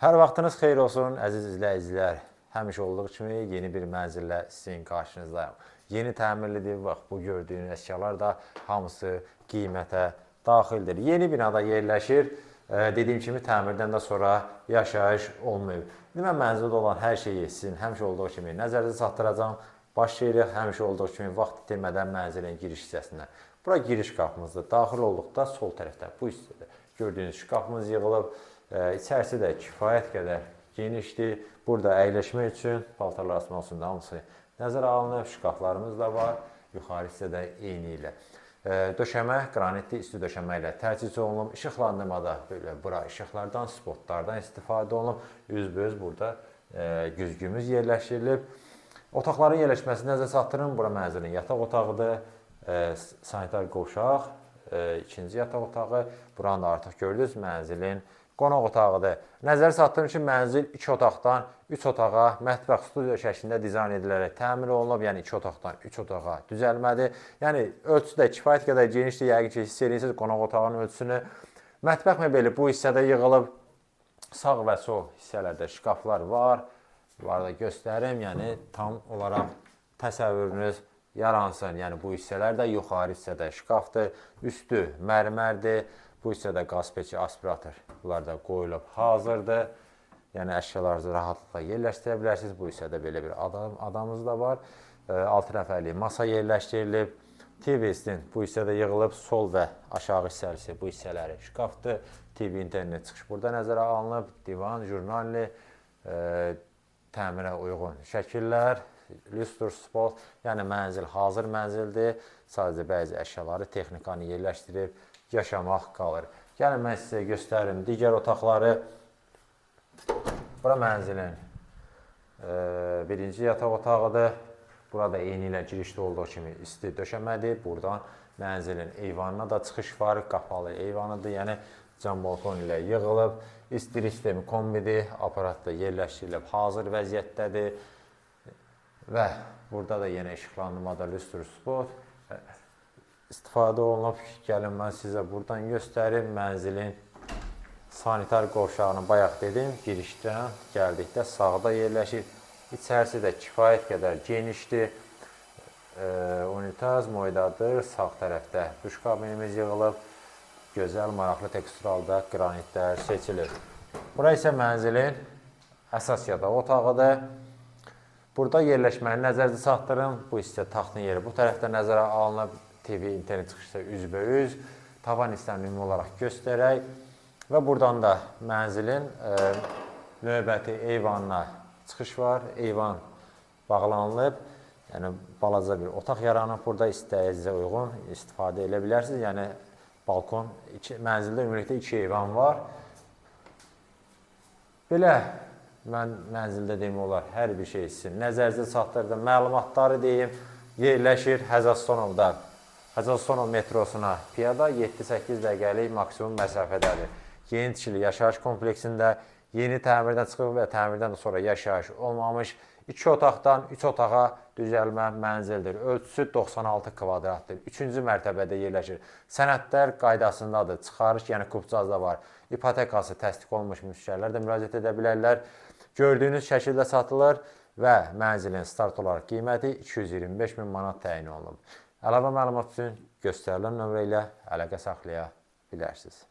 Hər vaxtınız xeyir olsun, əziz izləyicilər. Həmişə olduğu kimi yeni bir mənzillə sizin qarşınızdayım. Yeni təmirlidir. Bax, bu gördüyünüz əşyalar da hamısı qiymətə daxildir. Yeni binada yerləşir. Dediyim kimi təmirdən də sonra yaşayış olmayıb. İndi mən mənzildə olan hər şeyi sizin həmişə olduğu kimi nəzərinizə çatdıracağam. Başlayırıq həmişə olduğu kimi vaxt itirmədən mənzilin giriş hissəsinə. Bura giriş qapımızdır. Daxil olduqda sol tərəfdə bu hissədə gördüyünüz şkafımız yığılıb. İçərisi də kifayət qədər genişdir. Burada əyləşmək üçün, paltarlar asmaq üçün də hamısı nəzərə alınıb. Şkaflarımız da var. Yuxarı hissədə eyni ilə. Döşəmə qranitli isti döşəmə ilə təchiz olunub. İşıqlandırmada belə bura işıqlardan, spotlardan istifadə olunub. Üzbəüz burada güzgümüz yerləşdirilib. Otaqların yerləşməsini nəzərə çatdırın. Bura mənzilin yataq otağıdır. Sanitar qovşaq, ikinci yataq otağı. Buranı da artıq gördünüz, mənzilin qonaq otağıdır. Nəzərə çatdırım ki, mənzil 2 otaqdan 3 otağa mətbəx studiya şəklində dizayn edilərək təmir olunub. Yəni 2 otaqdan 3 otağa düzəlmədir. Yəni ölçüsü də kifayət qədər genişdir. Yəqin ki, hiss edirsiniz qonaq otağının ölçüsünü. Mətbəx mebeli bu hissədə yığılıb. Sağ və sol hissələrdə şkaflar var. Bunları da göstərim. Yəni tam olaraq təsəvvürünüz yaransın. Yəni bu hissələr də yuxarı hissədə şkafdır, üstü mərmərdir. Bu hissədə qaz peçi, aspirator bunlar da qoyulub hazırdır. Yəni əşyalarınızı rahatlıqla yerləşdirə bilərsiniz. Bu hissədə belə bir adamımız da var. 6 nəfərlik masa yerləşdirilib. TV stand bu hissədə yığılıb. Sol və aşağı hissəsi bu hissələri şkafdır. TV internet çıxış burada nəzərə alınıb. Divan, jurnalli, təmirə uyğun şəkillər, lüstr, spot, yəni mənzil hazır mənzildir. Sadəcə bəzi əşyaları, texnikanı yerləşdirib yaşamaq qalır. Gəlin mən sizə göstərim digər otaqları. Bura mənzilin birinci yataq otağıdır. Burada eyni ilə girişdə olduğu kimi isti döşəmədir. Buradan mənzilin eyvanına da çıxış var. Qapalı eyvanıdır. Yəni cam balkon ilə yığılıb. İstilik sistemi kombidir. Aparat da yerləşdirilib hazır vəziyyətdədir. Və burada da yenə işıqlandırmada lüstr, spot istifadə olunub. Gəlin mən sizə buradan göstərim mənzilin sanitar qovşağını bayaq dedim. Girişdən gəldikdə sağda yerləşir. İçərisi də kifayət qədər genişdir. Unitaz moydadır. Sağ tərəfdə duş kabinimiz yığılıb. Gözəl, maraqlı teksturalda qranitlər seçilir. Bura isə mənzilin əsas yataq otağıdır. Burada yerləşməni nəzərdə çatdırım. Bu hissə taxtın yeri bu tərəfdə nəzərə alınıb. TV, internet çıxışı üzbəüz. Tavan hissəni ümumi olaraq göstərək. Və buradan da mənzilin növbəti eyvanına çıxış var. Eyvan bağlanılıb. Yəni balaca bir otaq yaranıb. Burada istəyinizə uyğun istifadə edə bilərsiniz. Yəni balkon, mənzildə ümumilikdə 2 eyvan var. Belə mən mənzildə demək olar hər bir şey sizin nəzərinizə çatdırdım. Məlumatları deyim. Yerləşir Həzəstonovda. Həzəstonov metrosuna piyada 7-8 dəqiqəlik maksimum məsafədədir. Yeni tikili yaşayış kompleksində yeni təmirdən çıxıb və təmirdən də sonra yaşayış olmamış 2 otaqdan 3 otağa düzəlmə mənzildir. Ölçüsü 96 kvadratdır. 3-cü mərtəbədə yerləşir. Sənədlər qaydasındadır. Çıxarış, yəni kupcaz da var. İpotekası təsdiq olunmuş müştərilər də müraciət edə bilərlər. Gördüyünüz şəkildə satılır və mənzilin start olaraq qiyməti 225 min manat təyin olunub. Əlavə məlumat üçün göstərilən nömrə ilə əlaqə saxlaya bilərsiniz.